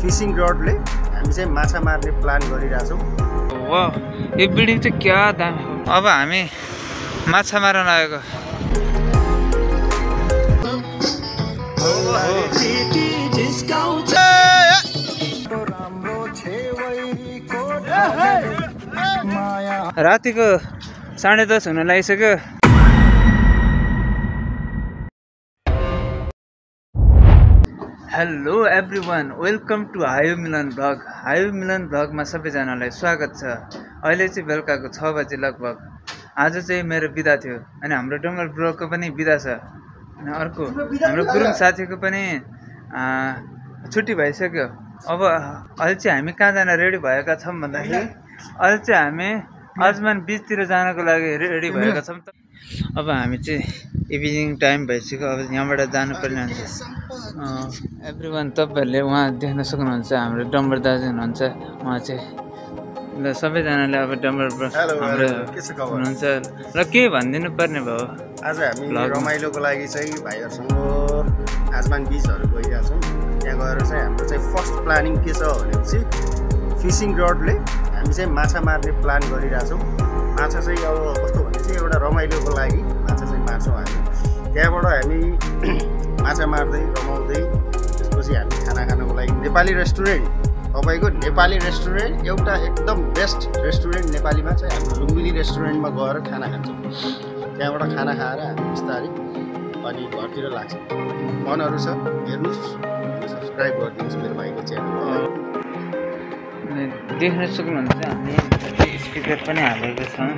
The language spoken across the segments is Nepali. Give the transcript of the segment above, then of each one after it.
फिशिङ रडले हामी चाहिँ माछा मार्ने प्लान गरिरहेछौँ। वाह, यो बिल्डिङ चाहिँ क्या दामी। अब हामी माछा मार्न लागेको। रातिको 10:30 हुन लागिसक्यो। Hello everyone, welcome to highway Milan vlog. Highway Milan भ्लगमा सबैजनालाई स्वागत छ। अहिले चाहिँ बेलुकाको 6 बजी लगभग। आज चाहिँ मेरो बिदा थियो अनि हाम्रो डङ्गल ब्रोको पनि बिदा छ अनि अर्को हाम्रो गुरुङ साथीको पनि छुट्टी भइसक्यो। अब अहिले चाहिँ हामी कहाँ जान रेडी भएका छौँ भन्दाखेरि अहिले चाहिँ हामी आजमान बिचतिर जानको लागि रेडी भएका छौँ। अब हामी चाहिँ इभिनिङ टाइम भइसक्यो। अब यहाँबाट जानुपर्ने हुन्छ। एभ्रिवान, तपाईँहरूले उहाँ देख्न सक्नुहुन्छ हाम्रो डम्बर दाजु हुनुहुन्छ। उहाँ चाहिँ ल सबैजनाले अब डम्बर हाम्रो हुनुहुन्छ र के भनिदिनु पर्ने भयो। आज हामी रमाइलोको लागि चाहिँ भाइहरूसँग आजमान बिचहरू गइरहेछौँ। त्यहाँ गएर चाहिँ हाम्रो चाहिँ फर्स्ट प्लानिङ के छ भनेपछि फिसिङ रडले हामी चाहिँ माछा मार्ने प्लान गरिरहेछौँ। माछा चाहिँ अब कस्तो भने चाहिँ एउटा रमाइलोको लागि माछा चाहिँ मार्छौँ हामी। त्यहाँबाट हामी माछा मार्दै रमाउँदै त्यसपछि हामी खाना खानको लागि नेपाली रेस्टुरेन्ट, तपाईँको नेपाली रेस्टुरेन्ट एउटा एकदम बेस्ट रेस्टुरेन्ट नेपालीमा चाहिँ हाम्रो लुम्बिनी रेस्टुरेन्टमा गएर खाना खान्छौँ। त्यहाँबाट खाना खाएर हामी बिस्तारै अनि घरतिर लाग्छ। मनहरू छ, हेर्नुहोस्, सब्सक्राइब गरिदिनुहोस् मेरो भाइको च्यानल। देख्न सक्नुहुन्छ हामी स्पिकर पनि हालेको छौँ।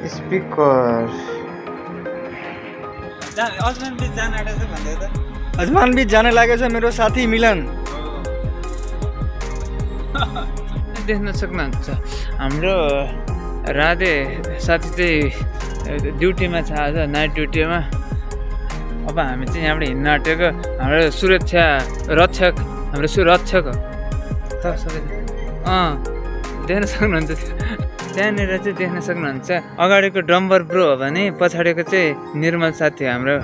स्पिकर अजमान बीच जाने लागेको छ मेरो साथी मिलन। देख्न सक्नुहुन्छ हाम्रो राधे साथी चाहिँ ड्युटीमा छ, आज नाइट ड्युटीमा। अब हामी चाहिँ यहाँबाट हिँड्न आँटेको। हाम्रो सुरक्षा रक्षक, हाम्रो सुरक्षक हो त सबै। देख्न सक्नुहुन्छ त्यहाँनिर चाहिँ देख्न सक्नुहुन्छ। अगाडिको डम्बर ब्रो हो भने पछाडिको चाहिँ निर्मल साथी हो हाम्रो।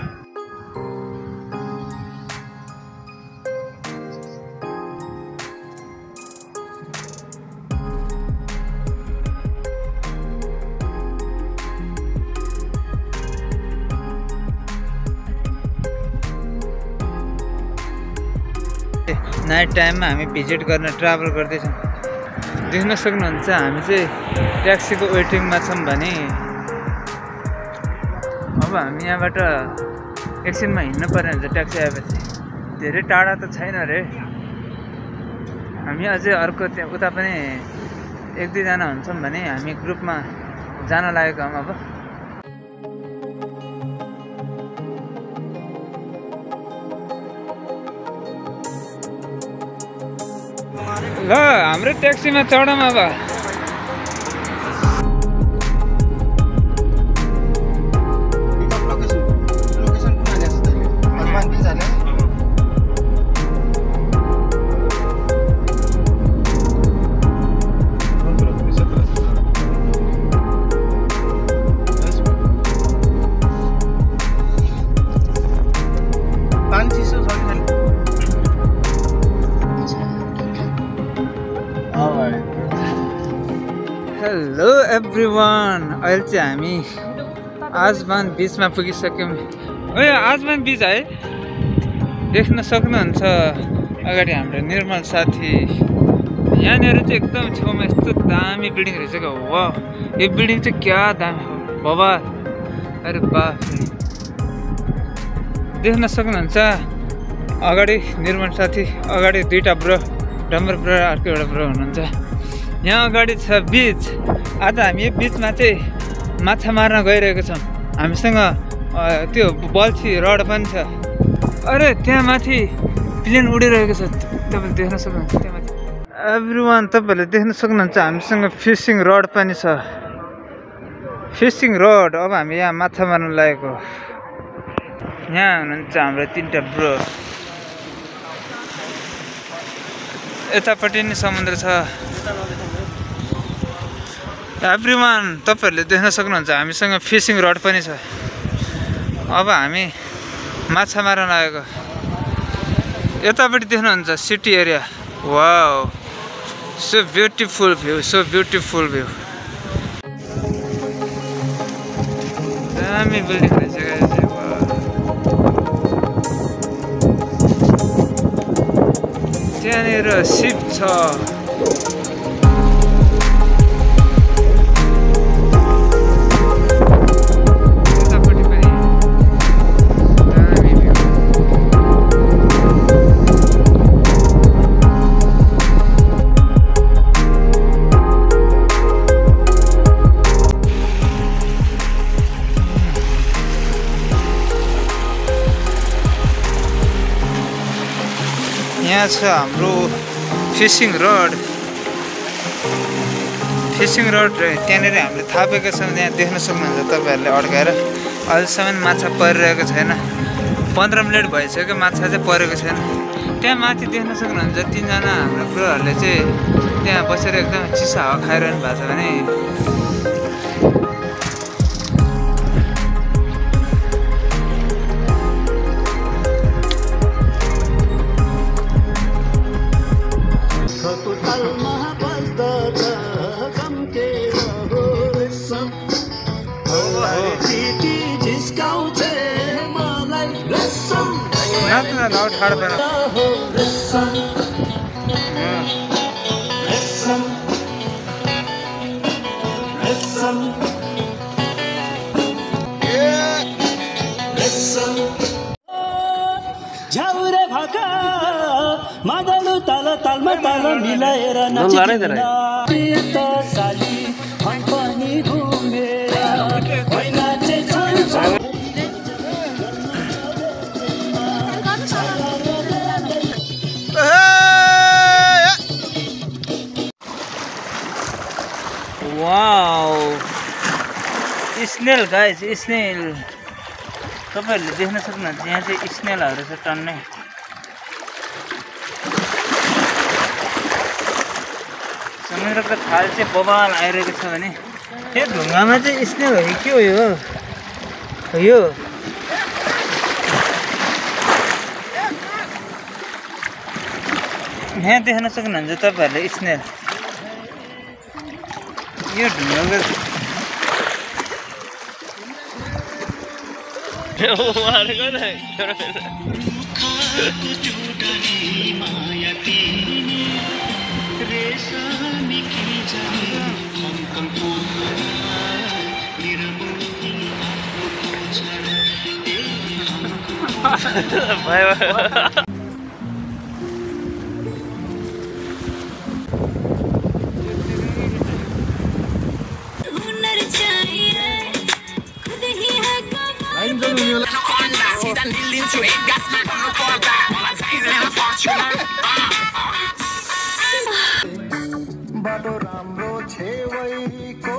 नाइट टाइममा हामी भिजिट गर्न ट्राभल गर्दैछौँ। देख्न सक्नुहुन्छ हामी चाहिँ ट्याक्सीको वेटिङमा छौँ भने अब हामी यहाँबाट एकछिनमा हिँड्नु पर्ने हुन्छ। ट्याक्सी आएपछि धेरै टाढा त छैन अरे। हामी अझै अर्को त्यहाँ उता पनि 1-2 जना हुन्छौँ भने हामी ग्रुपमा जान लागेको हौँ। अब ल हाम्रो ट्याक्सीमा चढौँ। अब हेलो एभ्रिवान, अहिले चाहिँ हामी आजमान बिचमा पुगिसक्यौँ। आजमान बिच है, देख्न सक्नुहुन्छ अगाडि हाम्रो निर्मल साथी। यहाँनिर चाहिँ एकदम छेउमा यस्तो दामी बिल्डिङ रहेछ क्या। वाह, यो बिल्डिङ चाहिँ क्या दामी हो बाबा। अरे बाफ, देख्न सक्नुहुन्छ अगाडि निर्मल साथी, अगाडि 2टा ब्रो, डम्बर ब्रो, अर्को एउटा ब्रो हुनुहुन्छ। यहाँ अगाडि छ बिच। आज हामी यो बिचमा चाहिँ माछा मार्न गइरहेको छौँ। हामीसँग त्यो बल्छी रड पनि छ। अरे त्यहाँ माथि प्लेन उडिरहेको छ, तपाईँले देख्न सक्नुहुन्छ त्यहाँ माथि। एभ्रिवान, तपाईँहरूले देख्न सक्नुहुन्छ हामीसँग फिसिङ रड पनि छ। Fishing rod. अब हामी यहाँ माछा मार्न लागेको। यहाँ हुनुहुन्छ हाम्रो 3टा ब्रो। यतापट्टि नै समुद्र छ। एभ्रिवान, तपाईँहरूले देख्न सक्नुहुन्छ हामीसँग फिसिङ रड पनि छ। अब हामी माछा मार्न आएको यतापट्टि देख्नुहुन्छ city area wow so beautiful view दामी बिल्डिङ रहेछ त्यहाँनिर सिप छ यहाँ छ हाम्रो फिसिङ रड त्यहाँनिर हामीले थापेको छौँ त्यहाँ देख्न सक्नुहुन्छ तपाईँहरूले अड्काएर अहिलेसम्म माछा परिरहेको छैन 15 मिनट भइसक्यो माछा चाहिँ परेको छैन त्यहाँ माथि देख्न सक्नुहुन्छ 3 जना हाम्रो ब्रोहरूले चाहिँ त्यहाँ बसेर एकदम चिसो हावा खाइरहनु भएको छ भने झ्याउरे भाका मादलु ताल तालमा ताल मिलाएर नाचिदिन त साली हम पनि घुमेर होइन चाहिँ वाउ स्नेल गाइस स्नेल तपाईहरुले देख्न सक्नुहुन्छ यहाँ चाहिँ स्नेलहरु छ टन्नै समुद्रको थाल चाहिँ बबाल आइरहेको छ भने यो ढुङ्गामा चाहिँ स्नेल हो कि के हो यो यहाँ देख्न सक्नुहुन्छ तपाईहरुले स्नेल यो ढुङ्गाको बाटो राम्रो छेवैको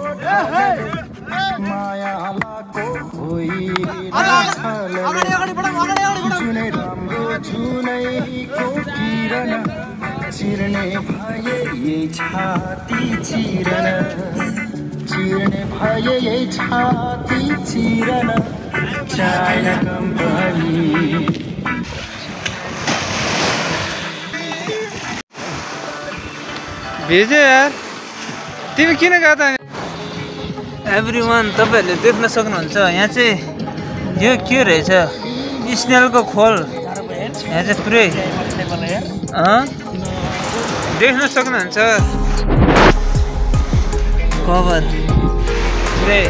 मायालाको जुनै राम्रो जुनैको किरण चिर्ने भए यही छाती चिर्ने भए यही छाती चिरन चाइना कम्पनी भेजे यार तिमी किन गएको त एभ्रीवन तपाईहरुले देख्न सक्नुहुन्छ यहाँ चाहिँ यो के रहेछ स्नेलको खोल यहाँ चाहिँ पुरै देख्न सक्नुहुन्छ कभर पुरै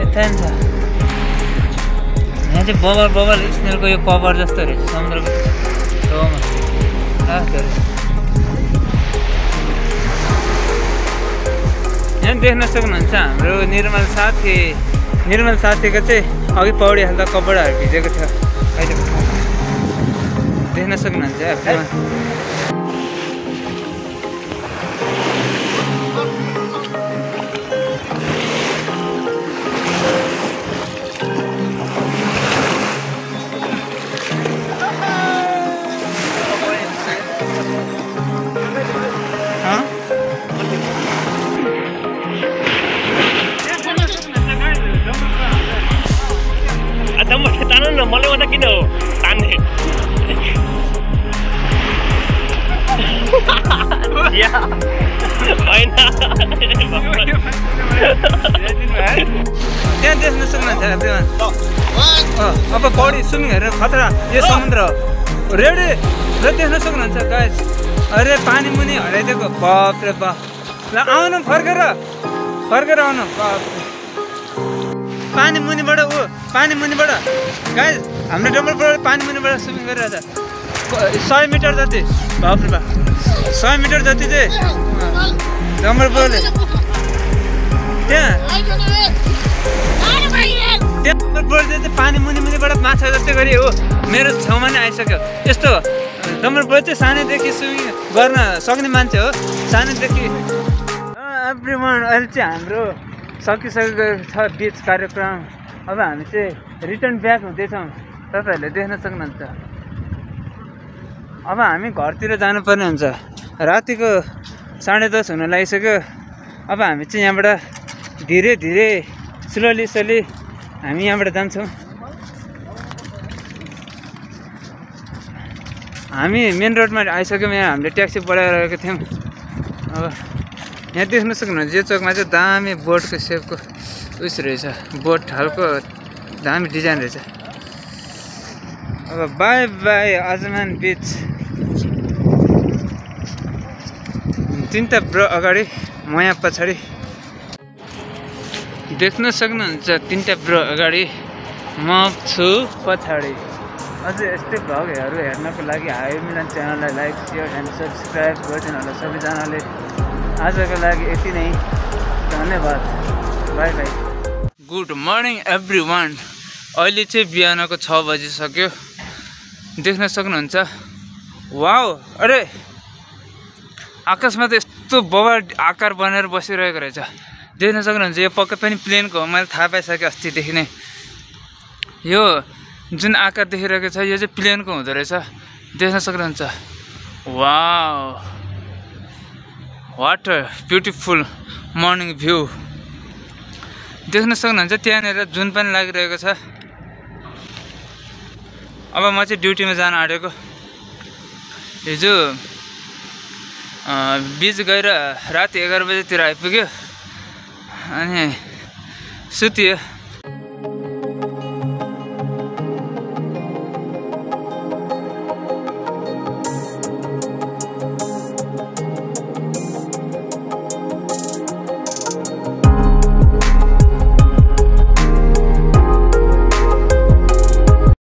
यता छ यहाँ चाहिँ बबल स्नेलको यो कभर जस्तो रहेछ समुद्रको छेउमा यहाँ देख्न सक्नुहुन्छ हाम्रो निर्मल साथीको चाहिँ अघि पौडी हाल्दा कपडाहरू भिजेको थियो अहिले देख्न सक्नुहुन्छ मलाई किन हो अब पौडी स्विमिङ हेरेर खतरा यो समुद्र हो रेडी र देख्न सक्नुहुन्छ गाइस अरे पानी मुनि हराइदिएको बाप रे बाप ल आउनु फर्केर आउनु बाप पानी मुनिबाट पानी मुनिबाट गाइस हाम्रो डम्बलबाट पानी मुनिबाट स्विमिङ गरिरहेछ 100 मिटर जति बाप रे बाप 100 मिटर जति चाहिँ डम्बलबाट त्यहाँ पानी मुनिबाट माछा जस्तै गरी हो मेरो छेउमा नै आइसक्यो यस्तो डम्बलबाट चाहिँ सानैदेखि स्विमिङ गर्न सक्ने मान्छे हो सानैदेखि एभ्रिवान अहिले चाहिँ हाम्रो सकिसकेको छ बिच कार्यक्रम अब हामी चाहिँ रिटर्न ब्याक हुँदैछौँ तपाईँहरूले देख्न सक्नुहुन्छ अब हामी घरतिर जानुपर्ने हुन्छ रातिको 10:30 हुन लागिसक्यो अब हामी चाहिँ यहाँबाट धीरे धीरे स्लोली हामी यहाँबाट जान्छौँ हामी मेन रोडमा आइसक्यौँ यहाँ हामीले ट्याक्सी बढाइरहेको थियौँ अब यहाँ देख्न सक्नुहुन्छ यो चोकमा चाहिँ दामी बोटको सेपको उस रहेछ बोट खालको दामी डिजाइन रहेछ अब बाई बाई आजमान बिच तीनटा ब्रो अगाडि म यहाँ पछाडि देख्न सक्नुहुन्छ तीनटा ब्रो अगाडि म छु पछाडि अझै यस्तै भ्लगहरू हेर्नको लागि हाई मिलन च्यानललाई लाइक सेयर एन्ड सब्सक्राइब गरिदिनु होला सबैजनाले आजको लागि यति नै धन्यवाद by by good morning everyone अहिले चाहिँ बिहानको 6 बजिसक्यो देख्न सक्नुहुन्छ वाउ अरे आकाशमा त यस्तो बबा आकार बनेर बसिरहेको रहेछ देख्न सक्नुहुन्छ यो पक्कै पनि प्लेनको हो मैले थाहा पाइसकेँ अस्तिदेखि नै यो जुन आकार देखिरहेको छ यो चाहिँ प्लेनको हुँदो रहेछ देख्न सक्नुहुन्छ wow what a beautiful morning view देख्न सक्नुहुन्छ त्यहाँनिर जुन पनि लागिरहेको छ अब म चाहिँ ड्युटीमा जान आँटेको हिजो बिच गएर राति 11 बजेतिर आइपुग्यो अनि सुतियो